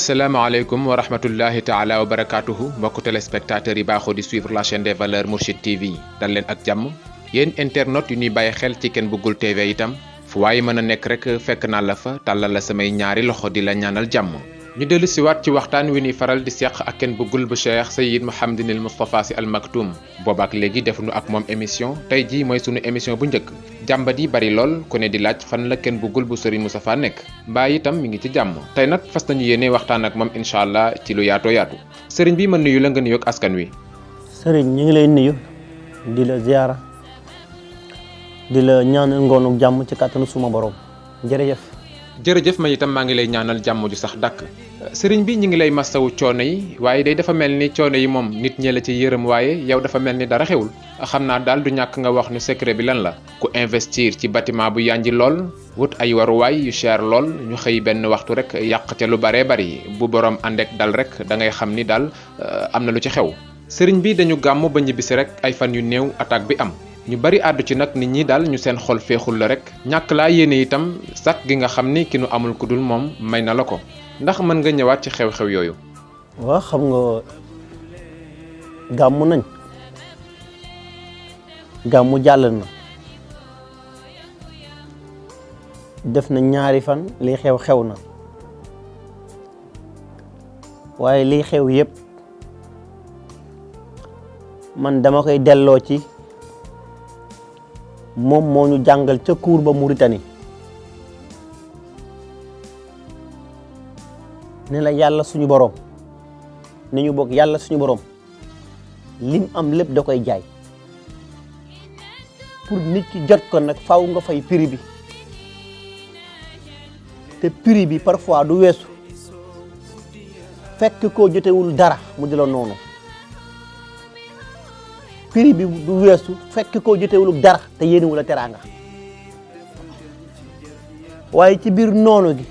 asalaamaaleykum wa rahmatullahi taala wa barakaatuhu mbokku téléspectateurs yi baaxoo di suivre la chaîne des valeurs Mourchid TV dal leen ak jàmm yéen internautes yu ñuy bàyyi xel ci Ken Bougoul TV itam fu waaye mën a nekk rek fekk naa la fa tàllal la samay ñaari loxo di la ñaanal jàmm. ñu dellu siwaat ci waxtaan wi ñuy faral di seq ak Ken Bougoul bu Cheikh Seyyid Mouhamadinil Moustapha Sy Al Maktoum boobaak léegi defuñu ak moom émission tey jii mooy sunu émission bu njëkk jàmbat yi bari lool ku ne di laaj fan la Ken Bougoul bu Serigne Moustapha nekk mbaa itam mi ngi ci jàmm tey nag fas nañu yéene waxtaan ak moom incha allah ci lu yaatoo yaatu Serigne bi ma nuyu la nga nuyoog askan wi. Serigne ñu ngi lay nuyu di la ziara di la ñaanal ngoonu jàmm ci kàttanu suma borom jërëjëf. jërëjëf ma itam maa ngi lay ñaanal jàmm ju sax dàkk sëriñ bi ñu ngi lay masawu coono yi waaye day dafa mel ni coono yi moom nit ñee la ci yërëm waaye yow dafa mel ni dara xewul xam naa daal du ñàkk nga wax nu secret bi lan la ku investir ci bâtiment bu yànji lool wut ay waruwaay yu cher lool ñu xëy benn waxtu rek yàq ca lu baree bari bu borom àndek dal rek da ngay xam ni daal am na lu ci xew sëriñ bi dañu gàmm ba ñibbisi rek ay fan yu néew attaque bi am ñu bari àddu ci nag nit ñi daal ñu seen xol feexul la rek ñàkk laa yéene itam sax gi nga xam ni ki nu amul ku dul moom may na la ko ndax mën nga ñëwaat ci xew-xew yooyu. waaw xam nga gàmmu nañ gàmmu jàll na def na ñaari fan liy xew na waaye liy xew yépp man dama koy delloo ci moom moo ñu jàngal ca cour ba Mauritanie ne la yàlla suñu borom ne ñu bokk yàlla suñu borom lim am lépp da koy jaay pour nit ki jot ko nag faaw nga fay prix bi te prix bi parfois du weesu fekk koo jotewul dara mu di la noonu prix bi du weesu fekk koo jotewul dara te yéenewul a teraanga waaye ci biir noonu gi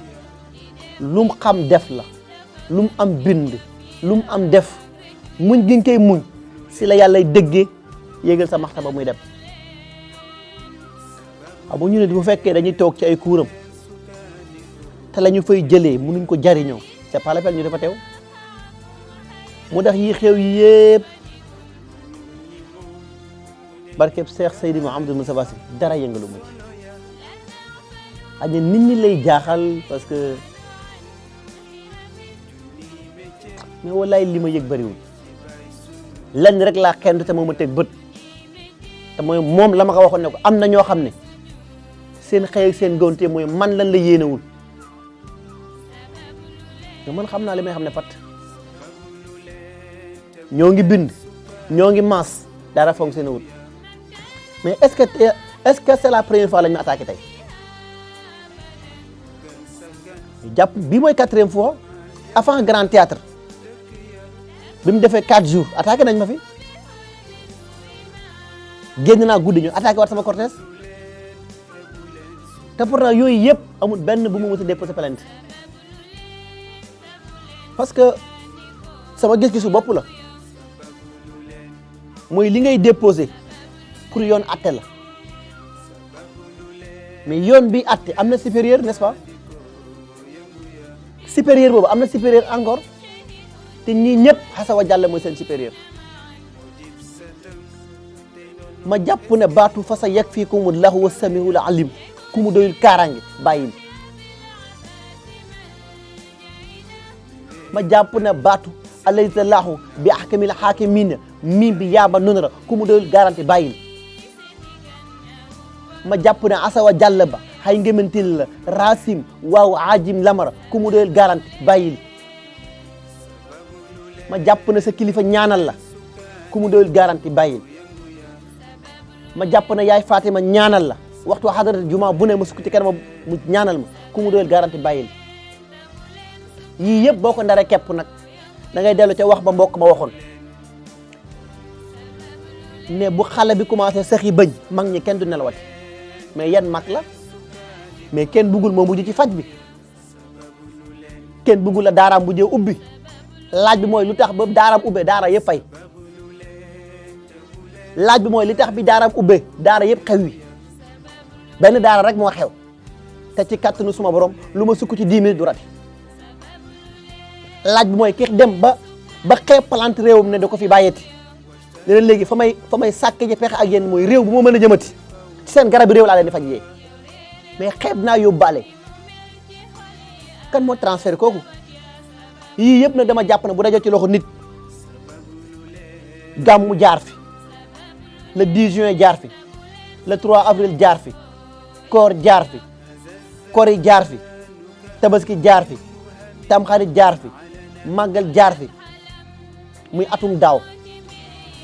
lum xam def la lum am bind lum am def muñ gi nga koy muñ si la yàlla dëggee yéegal sa maxtaba muy dem amu ñu ne bu fekkee dañuy toog ci ay kuuram te la ñu fay jëlee mënuñ ko jariñoo c'est pas la peine ñu dafa teew mu tax yi xew yi yëpp barkeb Cheikh Seydi Mouhamadou Moustapha Sy dara yëngalu ma ci xëy na nit ñi lay jaaxal parce que mais wallaay li ma yëg bëriwul lenn rek laa xentu te moo ma teg bët te mooy moom la ma ko waxoon ne ko am na ñoo xam ne seen xëy ak seen gonte mooy man lan la yéenewul nga man xam naa li may xam ne pat ñoo ngi bind ñoo ngi maas dara fonctionné wul mais est-ce que c'est la première fois lañ ma attaqué tey jàpp bii mooy 4e fois avant Grand Théâtre bi mu defee 4 jours attaqué nañ ma fi génn naa guddi ñu attaqué waat sama cortège te pourtant yooyu yëpp amul benn bu mu mës a déposé plainte parce que sama gis-gisu bopp la mooy li ngay déposé pour yoon atte la mais yoon bi atte am na supérieur n'est-ce pas supérieur boobu am na supérieur encore te ñii ñëpp xasawa jàll mooy seen supérieur ma jàpp ne baatu fa sa yakfikumullahu wa samiul alim ku mu doyul kaaraange bàyyil ma jàpp ne baatu alaysa lahu bi ahkamil haakimiina miim bi yaaba nonara ku mu doyul garanti bàyyil ma jàpp ne asawa jàll ba xay ngementil la rasim waaw ajim lamara ku mu doyul garanti bàyyil ma jàpp ne sa kilifa ñaanal la ku mu doyul garanti bàyyil ma jàpp ne yaay Fatima ñaanal la waxtu xadarat juma bu ne ma sukk ci kanam mu ñaanal ma ku mu doyul garanti bàyyil yii yëpp boo ko ndaree kepp nag da ngay dellu ca wax ba mbokk ma waxoon ne bu xale bi commencé saxi bëñ mag ñi kenn du nelawati mais yan mag la mais kenn bëggul moo mujj ci faj bi kenn bëggul la daaraam bu jee ubbi laaj bi mooy lu tax ba daaraam ubbee daara yëpp fay laaj bi mooy li tax bi daaraam ubbee daara yëpp xew wi benn daara rek moo xew te ci kàttanu suma borom lu ma sukk ci 10 minutes du rati laaj bi mooy ki dem ba xeeb plante réewam ne da ko fi bàyyeeti leneen léegi fa may sàkke ji pexe ak yéen mooy réew bu moo mën a jëmati ci seen garab bi réew laa leen di faj yee mais xeeb naa yóbbaale kan moo transfert kooku yii yëpp nag dama jàpp ne bu dajoo ci loxo nit gàmmu jaar fi le 10 juin jaar fi le 3 avril jaar fi koor jaar fi kori jaar fi tabaski jaar fi tamxarit jaar fi màggal jaar fi muy atum daaw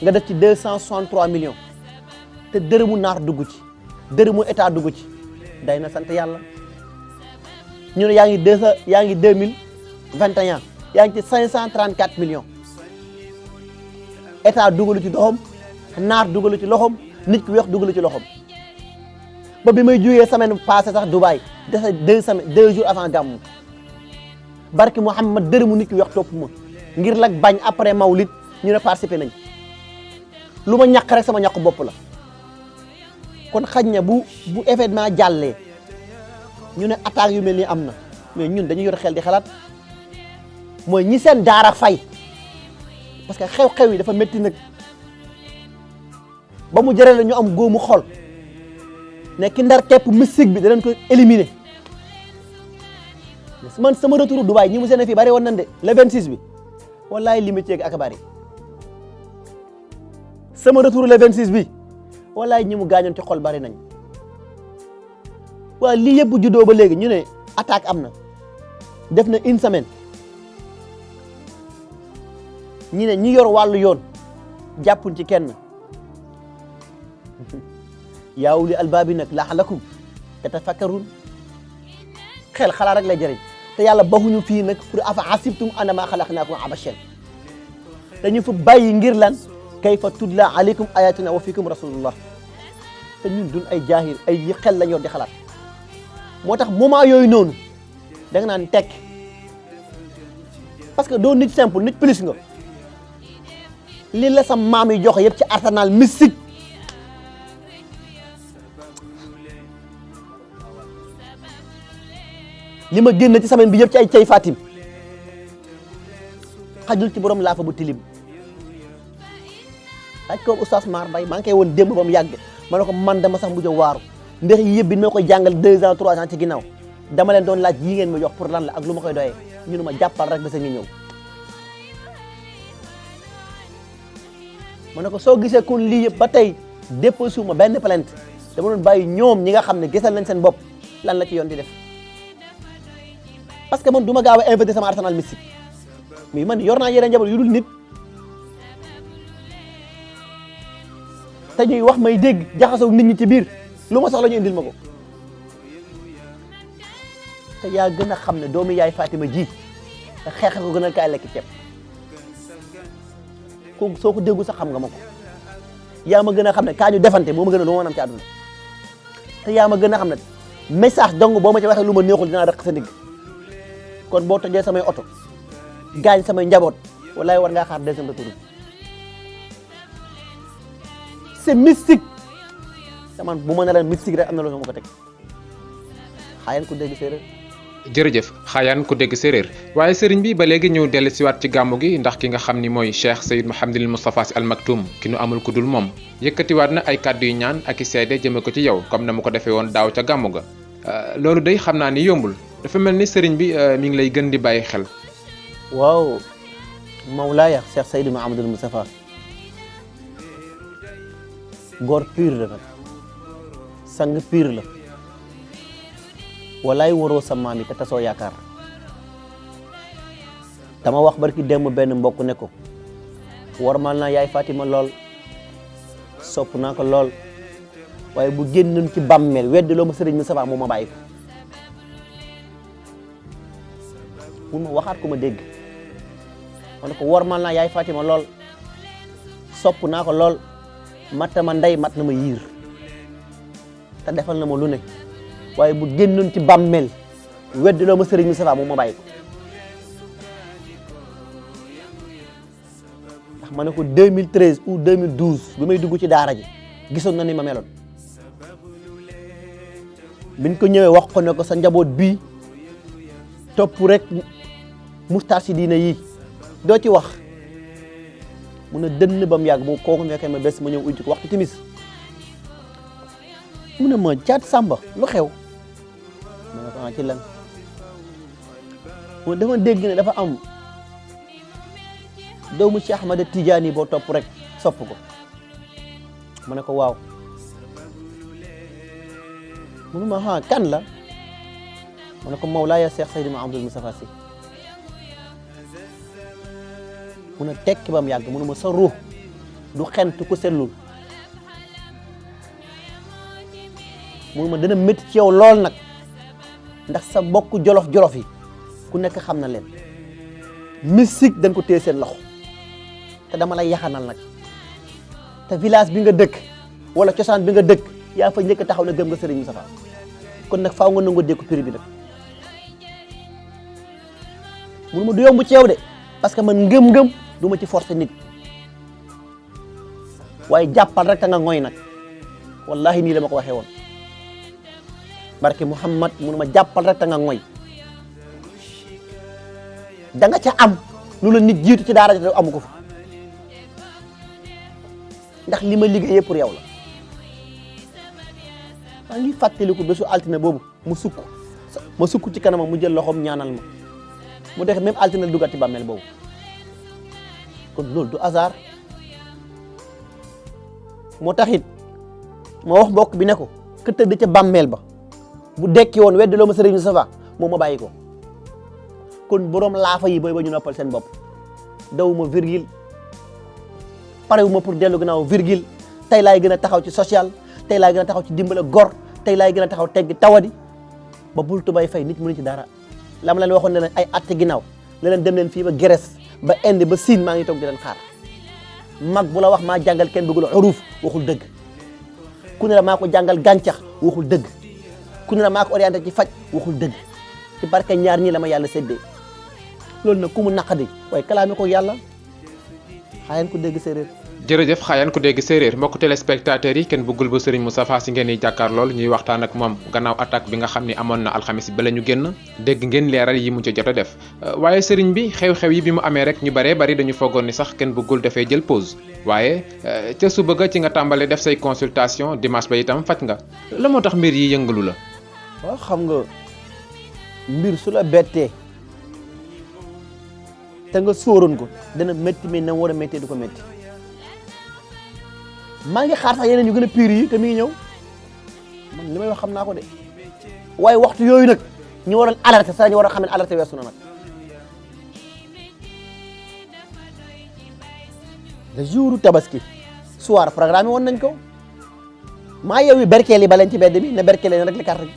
nga def ci 263 millions te dërëmu naar dugg ci dërëmu état dugg ci day na sant yàlla ñu ne yaa ngi 2021 yaa ngi ci 534 millions état dugalu ci loxoom naar dugalu ci loxoom nit ku weex dugalu ci loxoom ba bi may jógee semaine passée sax Dubaï dese 2 jours avant gàmmu barki Mouhamad dërëmu nit ku weex topp ma ngir lag bañ après mawlid ñu ne participé nañ lu ma ñàkk rek sama ñàkk bopp la kon xaj na bu événement jàllee ñu ne attaque yu mel nii am na mais ñun dañuy yor xel di xalaat mooy ñi seen daara fay parce que xew-xew yi dafa métti nag ba mu jëree la ñu am góomu xol ne ki ndar képp mystique bi danañ ko éliminer man sama retour Dubaï ñi mu seen fii bari woon nañ de le 26 bi wallaay limité ak bari sama retour le 26 bi wallaay ñi mu gaañoon ci xol bari nañ waaw lii yëpp bu juddoo ba léegi ñu ne attaque am na def na une semaine ñi ne ñi yor wàllu yoon jàppuñ ci kenn yaa ulil albaabi nag la'allakum tatafakkarun xel xalaat rek lay jëriñ te yàlla baxuñu fii nag pour afa hasibtum annama xalaqnaakum abasan dañu fa bàyyi ngir lan kayfa tudla alaykum ayatuna wa fikum rasulullah te ñun duñ ay jaahil ay xel lañ yor di xalaat moo tax moment yooyu noonu da nga naan tekk parce que doo nit simple nit plus nga li la sa maam yi joxe yëpp ci arsenal mystique li ma génn ci semaine bi yëpp ci ay cay fatim xajul ci borom laafa bu tilim laaj ko oustaz Mar Mbaye maa ngi koy woon démb ba mu yàgg ma ne ko man dama sax mujj a waaru ndax yëpp bi ma koy jàngal 2 ans 3 ans ci ginnaaw dama leen doon laaj yi ngeen ma jox pour lan la ak lu ma koy doyee ñu ne ma jàppal rek ba sa ngi ñëw ma ne ko soo gisee kon lii yëpp ba tey déposé ma benn plainte dama doon bàyyi ñoom ñi nga xam ne gisal nañ seen bopp lan la ci yoon di def parce que man du ma gaaw a invité sama arsenal mystique mais man yor naa yeneen njaboot yu dul nit te ñuy wax may dégg jaxasoo nit ñi ci biir lu ma soxla ñu indil ma ko te yaa gën a xam ne doomu yaay Fatima ji te xeex ko gën a kaay lekk ceeb ko soo ko déggu sax xam nga ma ko yaa ma gën a xam ne kaa ñu defante moo ma gën a lu ma am ci àdduna te yaa ma gën a xam ne message dong boo ma ci waxee lu ma neexul dinaa rëq sa ndigg kon boo tojee samay oto gaañ samay njaboot wallaay war ngaa xaar deuxième retour c'est mystique te man bu ma ne la mystique rek am na loo ma ko teg xaayaan ku dégg séeréer. jërëjëf xaayaan ku dégg séeréer waaye sëriñ bi ba léegi ñëw dellu siwaat ci gàmmu gi ndax ki nga xam ni mooy Cheikh Seyd Mouhamadul Moustapha Sy Al Maktoum ki nu amul ku dul moom yëkkatiwaat na ay kàddu yu ñaan ak i seede jëme ko ci yow comme na mu ko defee woon daaw ca gàmmu ga loolu day xam naa ni yombul dafa mel ni sëriñ bi mi ngi lay gën di bàyyi xel. waaw Mawlaaya Cheikh Seyd Mouhamadul Moustapha góor pur la nag sang pur la walaay waroo sa maam yi te tasoo yaakaar dama wax barki démb benn mbokk ne ko warmal naa yaay Fatima lool sopp naa ko lool waaye bu génnoon ci bàmmeel weddi loo ma sëriñ Moustapha moo ma bàyyi ko mun ma waxaat ko ma dégg ma ne ko warmal naa yaay Fatima lool sopp naa ko lool mat na ma ndey mat na ma yiir te defal na ma lu ne waaye bu génnoon ci bàmmeel weddi loo ma sëriñ Moustapha moom ma bàyyi ko ndax ma ne ko 2013 ou 2012 bi may dugg ci daara ji gisoon na ni ma meloon biñ ko ñëwee wax ko ne ko sa njaboot bii topp rek Moustarchidina yi doo ci wax mu ne dënn ba mu yàgg mu kooku nekkee ma bés ma ñëw ujj ko waxtu timis mu ne ma Caat Samba lu xew ma ne ko ci lan mu dafa dégg ne dafa am doomu Cheikh Ahmad Tidiane boo topp rek sopp ko ma ne ko waaw mu ne ma kan la ma ne ko Mawlaaya Cheikh Seydi Mouhamadoul Moustapha Sy mu ne tekki ba mu yàgg mu ne ma sa ruux du xent ku sellul mu ne ma dana métti ci yow lool nag ndax sa mbokk jolof-jolof yi ku nekk xam na leen mystique dañ ko téye seen loxo te dama lay yaxanal nag te village bi nga dëkk wala cosaan bi nga dëkk yaa fa njëkk taxaw na gëm nga Serigne Moustapha kon nag faaw nga nangoo dékku prix bi nag mu ne ma du yomb ci yow de parce que man ngëm-ngëm du ma ci forcer nit waaye jàppal rek ta nga ngoy nag wallahi nii la ma ko waxee woon barke Muhammad mu ne ma jàppal rek ta nga ngoy da nga ca am lu la nit jiitu ci daara ja amu ko fa ndax li ma liggéeyee pour yow la maa ngi fàttaliku bésu altine boobu ma sukk ci kanamam mu jël loxoom ñaanal ma mu dex même altine la duggaat ci bàmmeel boobu kon loolu du hasard moo taxit ma wax mbokk bi ne ko ka tëdd ca bàmmeel ba bu dekki woon weddi loo ma Serigne Moustapha moom ma bàyyi ko kon borom laafa yi booy ba ñu noppal seen bopp dawuma virgule parewuma pour dellu gannaaw virgule tey laay gën a taxaw ci social tey laay gën a taxaw ci dimbale gor tey laay gën a taxaw teggi tawadi ba bul tubay fay nit mënu ci dara la ma leen waxoon ne leen ay atte ginnaaw la leen dem leen fii ba Grèce ba Inde ba Siin maa ngi toog di leen xaar mag bu la wax maa jàngal kenn bëggul xuruuf waxul dëgg ku ne la maa ko jàngal gàncax waxul dëgg ku ne la maa ko orienté ci faj waxul dëgg ci barke ñaar ñii la ma yàlla séddee loolu nag ku mu naqadi waaye kalaame ko yàlla xaayaan ko dégg séeréer. jërëjëf xaayaan ko dégg séeréer mbokk téléspectateurs yi kenn bëggul ba Serigne Moustapha Sy ngeen di jàkkaar lool ñuy waxtaan ak moom gannaaw attaque bi nga xam ni amoon na alxamis ba la ñu génn dégg ngeen leeral yi mu ci jot a def waaye Serigne bi xew-xew yi bi mu amee rek ñu baree bari dañu foogoon ni sax kenn bëggul dafay jël pause waaye ca suba ga ci nga tàmbalee def say consultation dimanche ba itam faj nga la moo tax mbir yi yëngalu la. waaw xam nga mbir su la bettee te nga sóoroon ko dana métti mais na war a méttee du ko métti maa ngi xaar sax yeneen yu gën a pire yi te mi ngi ñëw man li may wax xam naa ko de waaye waxtu yooyu nag ñu waroon alerter sax ñu war a xam ne alerter weesu na nag le jour tabaski soir programme woon nañ ko maa yow yi berkeel yi ba leen ci bedd bi ne berkeel leen rek li carte gi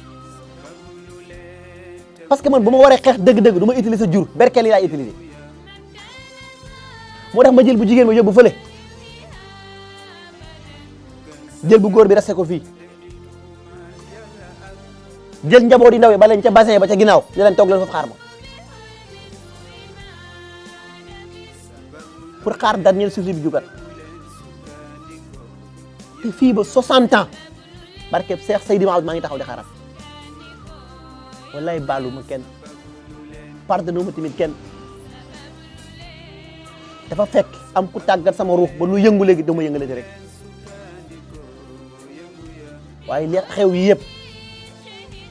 parce que man bu ma waree xeex dëgg-dëgg du ma utiliser jur berkeel yi laay utiliser moo tax ma jël bu jigéen ma yóbbu fële jël bu góor bi resté ko fii jël njaboot yi ndaw yi ba leen ca bassin ba ca ginnaaw ñu leen toog leen foofu xaar ma pour xaar dernier souffle bi jugat te fii ba 60 ans barke Cheikh Seydi Maodo maa ngi taxaw di xaaral wallaay baalu ma kenn pardonné ma tamit kenn dafa fekk am ku tàggat sama ruux ba lu yëngu léegi dama yëngalati rek waaye li xew yi yëpp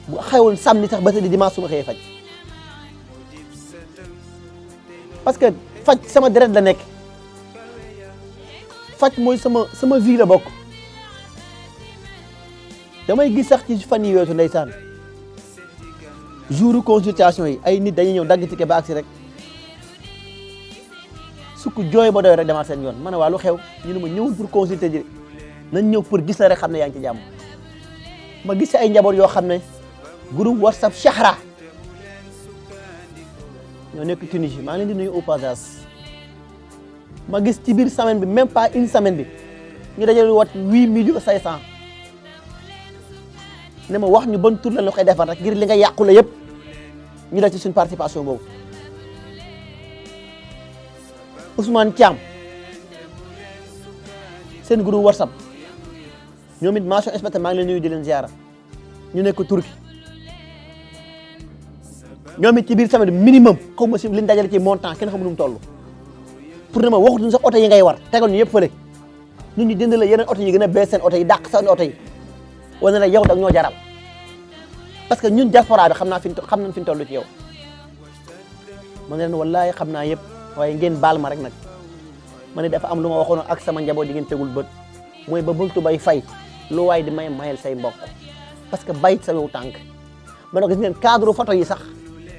bu xewoon samedi sax ba tey dimanche su ma xëyee faj parce que faj sama deret la nekk faj mooy sama vie la bokk damay gis sax ci fan yi weesu ndeysaan jour consultation yi ay nit dañuy ñëw dagg ticket ba agsi rek sukk jooy ba doy rek demaat seen yoon ma ne waa lu xew ñu ne ma ñëwul pour consulter ji nañ ñëw pour gis la rek xam ne yaa ngi ci jàmm ma gis ay njaboot yoo xam ne groupe WhatsApp Chahra ñoo nekk Tunisie maa ngi leen di nuyu au passage ma gis ci biir semaine bi même pas une semaine bi ñu dajale wat 8,5 millions ne ma wax ñu ban tur la koy defar rek ngir li nga yàqu la yëpp ñu def ci suñ participation boobu Ousmane Thiam seen groupe WhatsApp ñoom it mention spéciale maa ngi leen nuyu di leen ziara ñu nekk Turquie ñoom it ci biir semaine minimum xaw ma si liñ dajale ci montant kenn xamu nu mu toll pour ne ma waxutuñ sax oto yi ngay war tegal ñu yëpp fële ñun ñu jënd la yeneen oto yi gën a bees seen oto yi dàq seen oto yi wala ne yow dag ñoo jaral parce que ñun diaspora bi xam nañ fi ñu toll ci yow ma ne leen wallahi xam naa yëpp waaye ngeen baal ma rek nag ma ne dafa am lu ma waxoon ak sama njaboot yi ngeen tegul bët mooy ba buntu bay fay lu waay di mayal say mbokk parce que bayit sa wew tànk ma ne ko gis ngeen cadre photo yi sax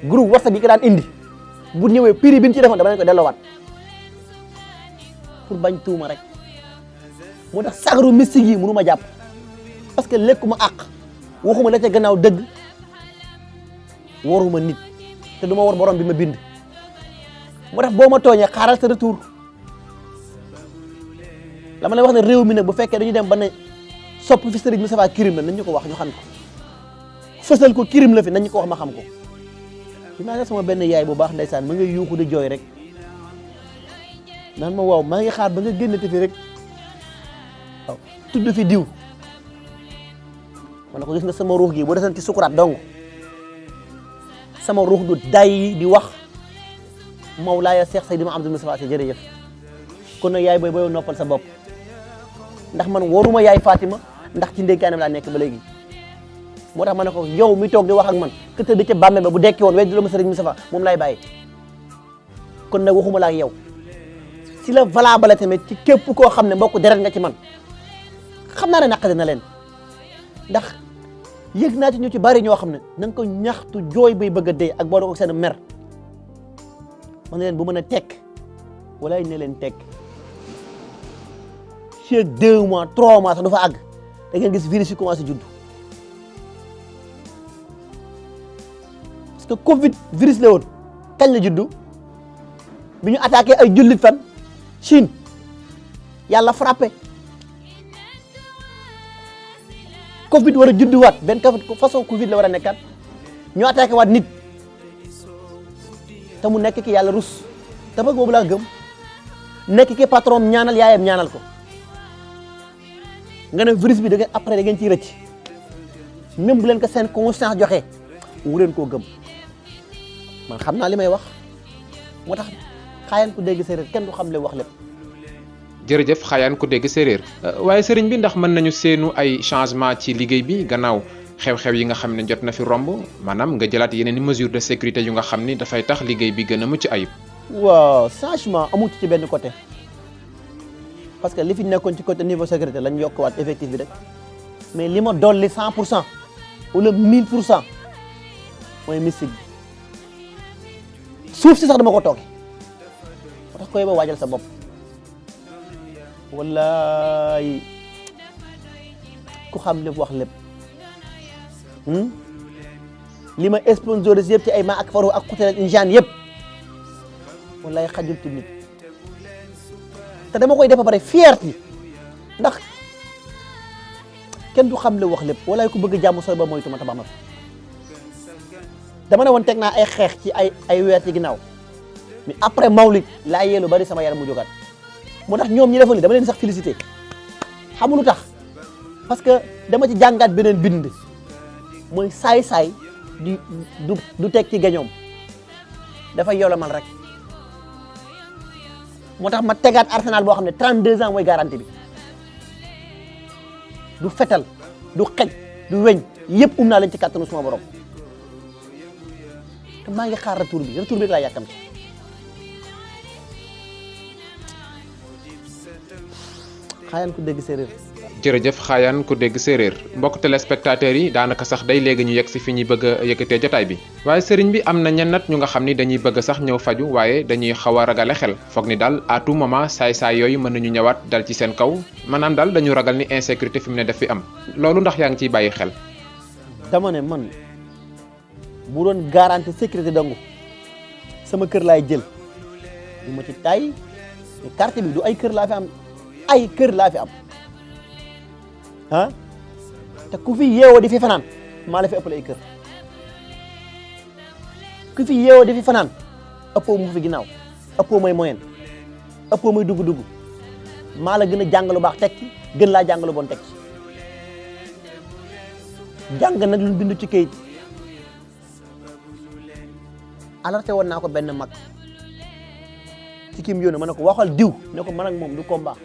groupe WhatsApp yi ko daan indi bu ñëwee prix bi ñu ci defoon dama leen ko delloowaat pour bañ tuuma rek moo tax sagaru mystique yi mënu ma jàpp parce que lekkuma àq waxuma la ca gannaaw dëgg waruma nit te du ma war borom bi ma bind moo tax boo ma tooñee xaaral sa retour la ma lay wax ne réew mi nag bu fekkee dañu dem ba ne sopp fi Serigne Moustapha kirim la nañ ñu ko wax ñu xam ko fësal ko kirim la fi nañ ñu ko wax ma xam ko dinaa ne sama benn yaay bu baax ndeysaan ma ngay yuuxu di jooy rek naan ma waaw maa ngi xaar ba nga génnati fi rek waaw tudd fi diw ma ne ko gis nga sama ruux gi boo desoon ci sukuraat dong sama ruux du day di wax Mawlaaya Cheikh Seydi Mouhamadou Moustapha Sy jërëjëf kon nag yaay booy booy noppal sa bopp ndax man waruma yaay Fatima ndax ci ndénkaanam laa nekk ba léegi moo tax ma ne ko yow mi toog di wax ak man que tëdd ca bàmmeel ba bu dekki woon weddi la ma Serigne Moustapha moom laay bàyyi kon nag waxuma la ak yow si la valable tamit ci képp koo xam ne mbokk deret nga ci man xam naa ne naqari na leen ndax yëg naa ci ñu ci bari ñoo xam ne na nga ko ñaxtu jooy bay bëgg a dee ak boo doon ko seen mer ma ne leen bu mën a tekk wala ne leen tekk ci 2 mois 3 mois sax du fa àgg da ngeen gis virus yi commencé judd parce que Covid virus la woon kañ la juddu bi ñu attaqué ay jullit fan Chine yàlla frappé Covid war a judduwaat benn façon Covid la war a nekkaat ñu attaqué waat nit te mu nekk ki yàlla rus te ba boobu laa gëm nekk ki patron ñaanal yaayam ñaanal ko nga ne virus bi da ngeen après da ngeen ciy rëcc même bu leen ko seen conscience joxe wu leen koo gëm man xam naa li may wax moo tax xaayaan ku dégg séeréer kenn du xam le wax lépp. jërëjëf xaayaan ku dégg séeréer waaye sëriñ bi ndax mën nañu seenu ay changement ci liggéey bi gannaaw xew-xew yi nga xam ne jot na fi romb maanaam nga jëlaat yeneen i mesures de sécurité yu nga xam ni dafay tax liggéey bi gën a mucc ayib. waaw changement amut ci benn côté parce que li fi nekkoon ci côté niveau sécurité lañ yokkuwaat effectif bi rek mais li ma dolli 100% wala 1000% mooy mystique bi suuf si sax dama ko tooge moo tax koy ba waajal sa bopp wallaay ku xam lépp wax lépp li ma sponsorisé yëpp ci ay ma ak faro ak xutelet injaan yëpp wallaay xajul ci nit te dama koy def ba pare fierté ndax kenn du xam le wax lépp wallaay ku bëgg jàmm sooy ba moytu ma tabax ma fi dama ne woon teg naa ay xeex ci ay weer ci ginnaaw mais après mawlid laa yeelu bari sama yaram mu jógaat moo tax ñoom ñi defoon ni dama leen sax félicité xamul lu tax parce que dama ci jàngaat beneen bind mooy saay-saay du teg ci gañoom dafay yolomal rek moo tax ma tegaat arsenal boo xam ne 32 ans mooy garantie bi du fetal du xej du weñ yëpp naa leen ci kàttanu suma borom te maa ngi xaar retour bi rek laa yàkkamti xaayaan ku dégg séeréer. jërëjëf xaayaan ku dégg séeréer mbokk téléspectateurs yi daanaka sax day léegi ñu yegg si fi ñuy bëgg a yëkkatee jotaay bi waaye sëriñ bi am na ñennat ñu nga xam ni dañuy bëgg sax ñëw faju waaye dañuy xaw a ragale xel foog ni daal à tout moment saay-saay yooyu mën nañu ñëwaat dal ci seen kaw maanaam daal dañu ragal ni insécurité fi mu ne daf fi am loolu ndax yaa ngi ciy bàyyi xel. dama ne man bu doon garantie sécurité dangu sama kër laay jël du ma ci tay quartier bi du ay kër laa fi am ay kër laa fi am ah te ku fi yeewoo di fi fanaan maa la fi ëppale ay kër ku fi yeewoo di fi fanaan ëppoo mu fi ginnaaw ëppoo mooy moyen ëppoo mooy dugg-dugg maa la gën a jàng lu baax teg ci gën laa jàng lu bon teg ci jàng nag lu bindu ci kayit alerté woon naa ko benn mag ci kim yónnee ma ne ko waxal diw ne ko man ak moom du combat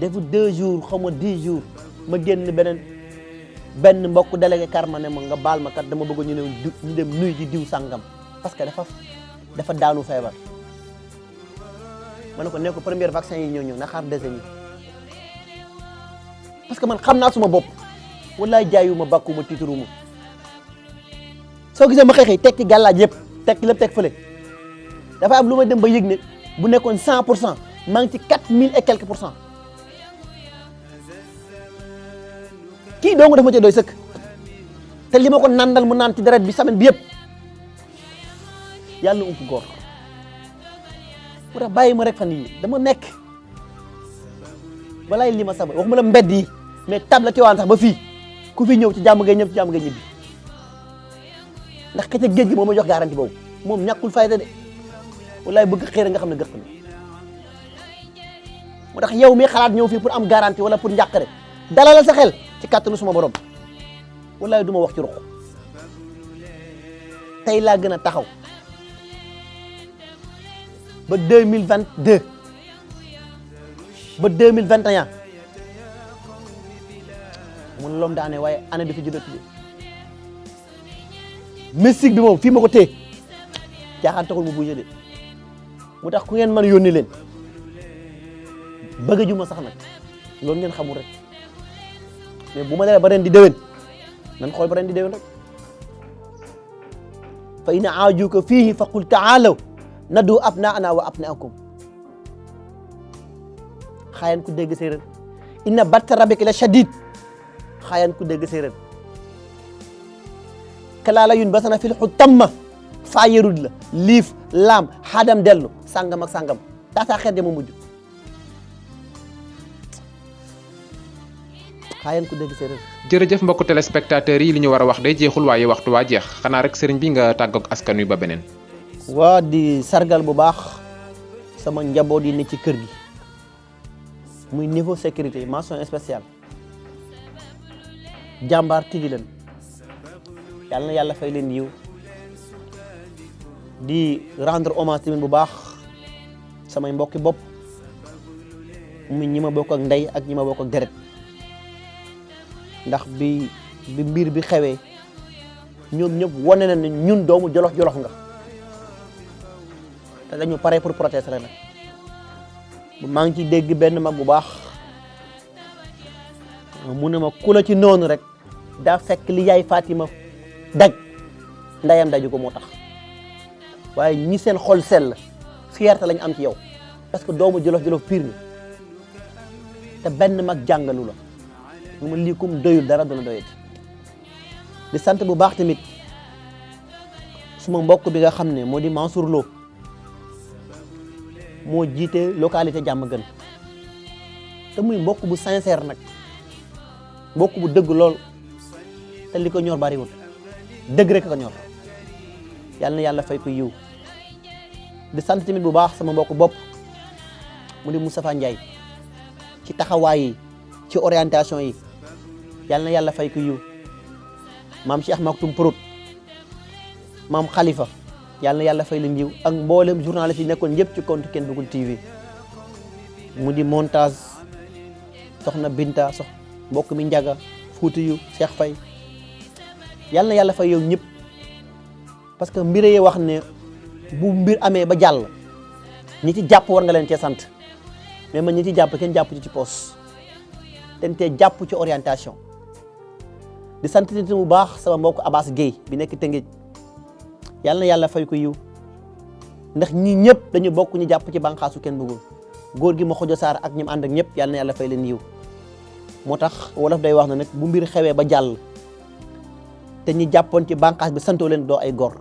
defu 2 jours xaw ma 10 jours ma génn benn mbokk délégué karma ne ma nga baal ma kat dama bëgg ñu dem nuy ji diw sàngam parce que dafa daanu feebar ma ne ko ne ko première vaccin yi ñëw na xaar deuxième yi parce que man xam naa suma bopp wallaay jaayuma bàkkuma tiituruma soo gisee ma xeexee tekki gàllaaj yëpp tekki lépp teg fële dafa am lu ma dem ba yëg ne bu nekkoon 100% maa ngi ci 4000 et quelques %. kii dong dafa ma ci doy sëkk te li ma ko nandal mu naan ci deret bi semaine bi yëpp yàlla ump góor mu tax bàyyi ma rek fan yii dama nekk balaay li ma sabal waxuma la mbedd yi mais tab la ci waan sax ba fii ku fi ñëw ci jàmm ngay ñëw ci jàmm ngay ñibbi ndax ka ca géej gi moom ma jox garantie boobu moom ñàkkul fayda de walaay bëgg xëy nga xam ne gëq na moo tax yow mi xalaat ñëw fii pour am garantie wala pour njàqare dalalal sa xel ci kàttanu suma borom walaay du ma wax ci ruq tey laa gën a taxaw ba 2022 ba 2021 mun loom daane waaye année dafa juddoo tuddee mystique bi moom fii ma ko téye jaaxaan taxul mu bougé de mu tax ku ngeen mën yónni leen bëgg ju ma sax nag loolu ngeen xamul rek mais bu ma demee ba ren di déwén nan xool ba ren di déwén rek fa in aajuuka fiihi fa qul taalaw nadu abnaana wa abnaakum xaayan ku dégg séeréer inna batta rabbika la shadid xaayan ku dégg séeréer kalaala yun basana fil xu tamma faa yerud la liif laam xaadam dellu sàngam ak sàngam taataa xeet ja ma mujj xaayan ku dégg séeréer. jërëjëf mbokku téléspectateurs yi li ñu war a wax day jeexul waaye waxtu waa jeex xanaa rek sëriñ bi nga tàggoog askan wi ba beneen. waa di sargal bu baax sama njaboot yi ne ci kër gi muy niveau sécurité mention spéciale jàmbaar tigi leen yàlla na yàlla fay leen yiw di rendre hommage tamit bu baax samay mbokki bopp muy ñi ma bokk ak ndey ak ñi ma bokk ak deret ndax bi mbir bi xewee ñoom ñëpp wane na ne ñun doomu jolof-jolof nga te dañu pare pour protéger nag maa ngi ci dégg benn mag bu baax mu ne ma ku la ci noonu rek daa fekk li yaay Fatima daj ndayam daju ko moo tax waaye ñi seen xol sell fierté lañ am ci yow parce que doomu jolof-jolof pire nga te benn mag jàngalu la mu ma lii kum doyul dara dana doyati di sant bu baax tamit suma mbokk bi nga xam ne moo di Mansour Lo moo jiite localité Diamaguène te muy mbokk bu sincère nag mbokk bu dëgg lool te li ko ñor bariwul dëgg rek ko ñor yàlla na yàlla fay ko yiw di sant tamit bu baax sama mbokk bopp mu di Moustapha Ndiaye ci taxawaay yi ci orientation yi yàlla na yàlla fay ko yiw maam Cheikh Maktoum Prod maam Khalifa yàlla na yàlla fay leen yiw ak mboolem journaliste yi nekkoon yëpp ci compte Ken Bugul TV mu di montage soxna Binta mbokk mi Njaga Fuuti yu Cheikh Faye yàlla na yàlla fay yow ñëpp parce que mbir yi wax ne bu mbir amee ba jàll ñi ci jàpp war nga leen cee sant mais man ñi ci jàpp kenn jàpp ci poos ten te jàpp ci orientation di sant nit bu baax sama mbokk Abbas Gueye bi nekk Tëngéej yàlla na yàlla fay ko yiw ndax ñi ñëpp dañu bokk ñu jàpp ci bànqaasu Ken Bugul góor gi ma xojo saar ak ñim ànd ak ñëpp yàlla na yàlla fay leen yiw moo tax wolof day wax na nag bu mbir xewee ba jàll te ñi jàppoon ci bànqaas bi santoo leen doo ay góor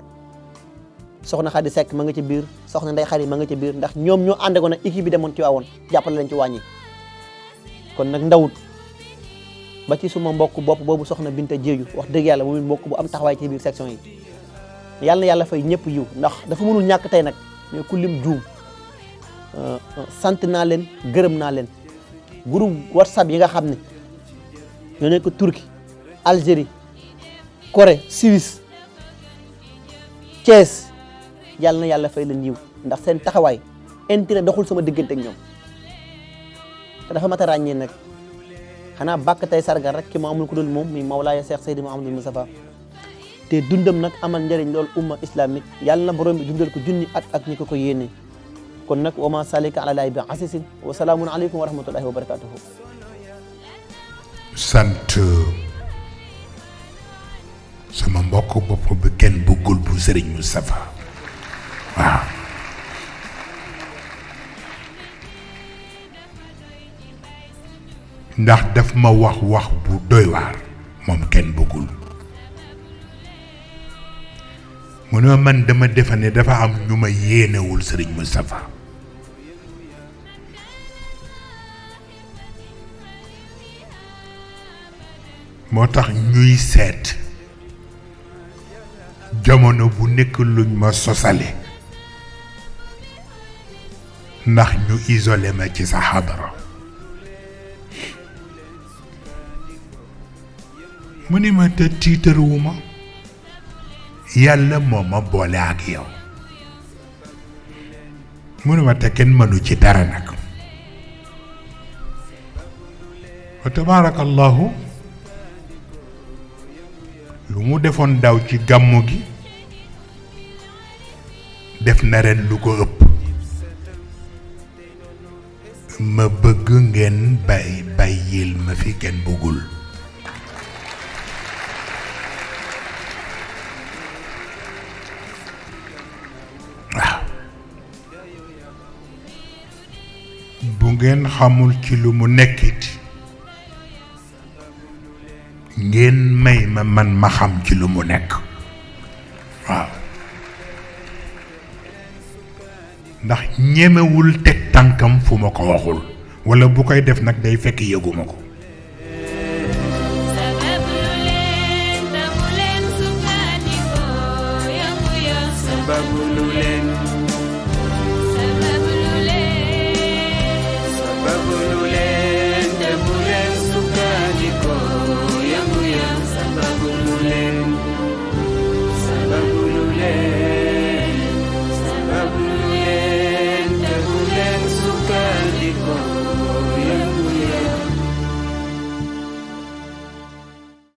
soxna Xadi Seck ma nga ci biir soxna Ndey Xari ma nga ci biir ndax ñoom ñoo ànd ko nag équipe bi demoon ci waawoon jàppale leen ci wàññi kon nag ndawut ba ci suma mbokk bopp boobu soxna Binta Jéeju wax dëgg yàlla moom mbokk bu am taxawaay ci biir section yi yàlla na yàlla fay ñëpp yiw ndax dafa mënul ñàkk tey nag mais ku lim juum sant naa leen gërëm naa leen groupe WhatsApp yi nga xam ne ñoo nekk Turquie Algérie Corée Suisse Thiès yàlla na yàlla fay leen yiw ndax seen taxawaay intérêt doxul sama diggante ak ñoom te dafa mat a ràññee nag xanaa bàkk tey sargal rek ki ma amul ku dul moom mi Mawlaaya Cheikh Seydi Mouhamadou Moustapha te dundam nag amal njëriñ loolu umma islamique yàlla na borom bi dundal ko junni at ak ñi ko yéene kon nag wa ma salika ala lahi bi asisin wa salaamun aleykum wa rahmatullahi wa barakatuhu. sant sama mbokk bopp bi kenn bëggul bu Serigne Moustapha waaw ndax daf ma wax bu doy waar moom kenn bëggul mu ne man dama defe ne dafa am ñu ma yéenewul Serigne Moustapha moo tax ñuy seet jamono bu nekk luñ ma sosale ndax ñu isolé ma ci sa xadara mu ni ma te tiitaruwuma yàlla moo ma boole ak yow mu ni ma te kenn mënu ci dara nag wa tabaarakallahu lu mu defoon daaw ci gàmmu gi def na ren lu ko ëpp ma bëgg ngeen bàyyil ma fi kenn bëggul waaw bu ngeen xamul ci lu mu nekkit ngeen may ma man ma xam ci lu mu nekk waaw ndax ñemewul teg tànkam fu ma ko waxul walla bu koy def nag day fekk yëguma ko sababu lu leen